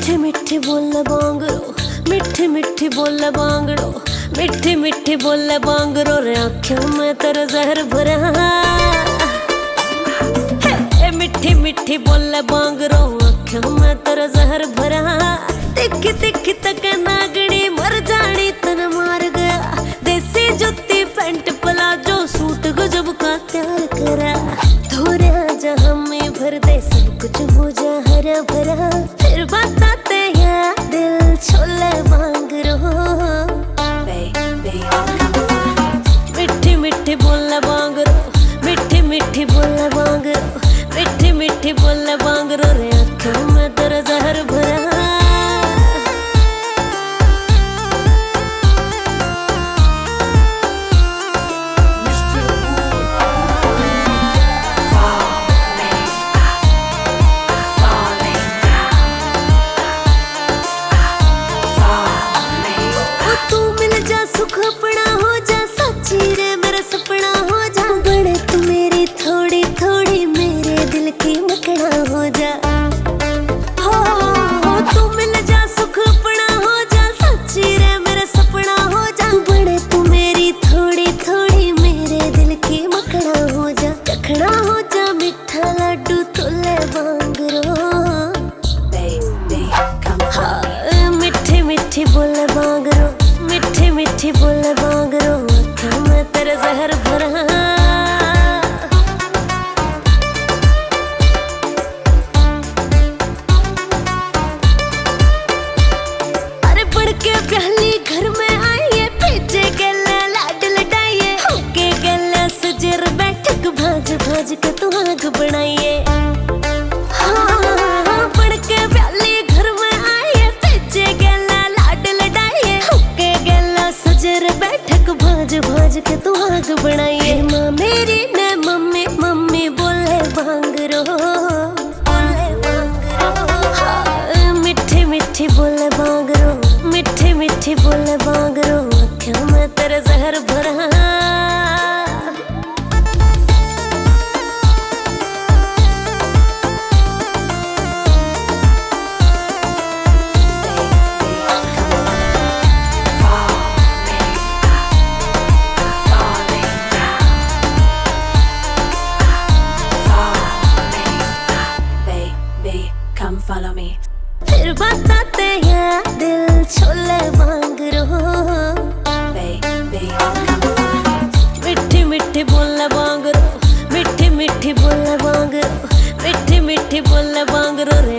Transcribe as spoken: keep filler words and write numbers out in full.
मीठी मीठी बोले बांगड़ो, मीठी मीठी बोले बांगड़ो, मीठी मीठी बोले बांगड़ो रे, आँखों में तेरे जहर भरा। हे, हे, मीठी मीठी बोले बांगड़ो, आँखों में तेरे जहर भरा। तिखी तिखी तक नागणी मर जानी तन मार गया। देसी जुत्ती पैंट प्लाजो सूट गजब का तैयार करा। थोड़ा जा हमें भर दे सब कुछ हो जा हरा भरा। फिर बताते हैं दिल छोले बांगड़ो। मीठी मीठी बोले बांगड़ो, मीठी मीठी बोले बांगड़ो, मीठी मीठी बोले बांगड़ो रे, आँखों में तेरा जहर भरा। ओ तू मिल जा सुख अपना हो जा, साची रे मेरा सपना हो जा। बने तू मेरी थोड़ी थोड़ी, मेरे दिल की मकड़ा हो जा। हो, हो, तू मिल जा सुख अपना हो जा, साची रे मेरा सपना हो जा। बने तू मेरी थोड़ी थोड़ी, मेरे दिल की मकड़ा हो जा। चखना हो जा मीठा लाडू तोले बांगड़ो। हाँ, मीठी मीठी बोले बांगड़ो, मीठी मीठी बोले बांगड़ो, आँखों में तेरे जहर भरा। अरे बन के प्याली घर में आई है, पीछे गेला लाड लडाइए, होके गेला सजर बैठक भाज भाज के तू आग बनाइए। हाँ, बन के प्याली घर में आई है, पीछे गेला लाड लडाइए, होके गेला सजर बैठक भाज भाज के तू आग बनाइए। माँ मेरी ने मम्मी मम्मी बोले बांगड़ो। मीठी मीठी बोले बांगड़ो, मीठी मीठी बोले बांगड़ो, आँखों में तेरा जहर भरा। Come follow me। फिर बताते हैं दिल छोले बांगड़ो। Baby, come follow me। मीठी मीठी बोले बांगड़ो, मीठी मीठी बोले बांगड़ो, मीठी मीठी बोले बांगड़ो रे,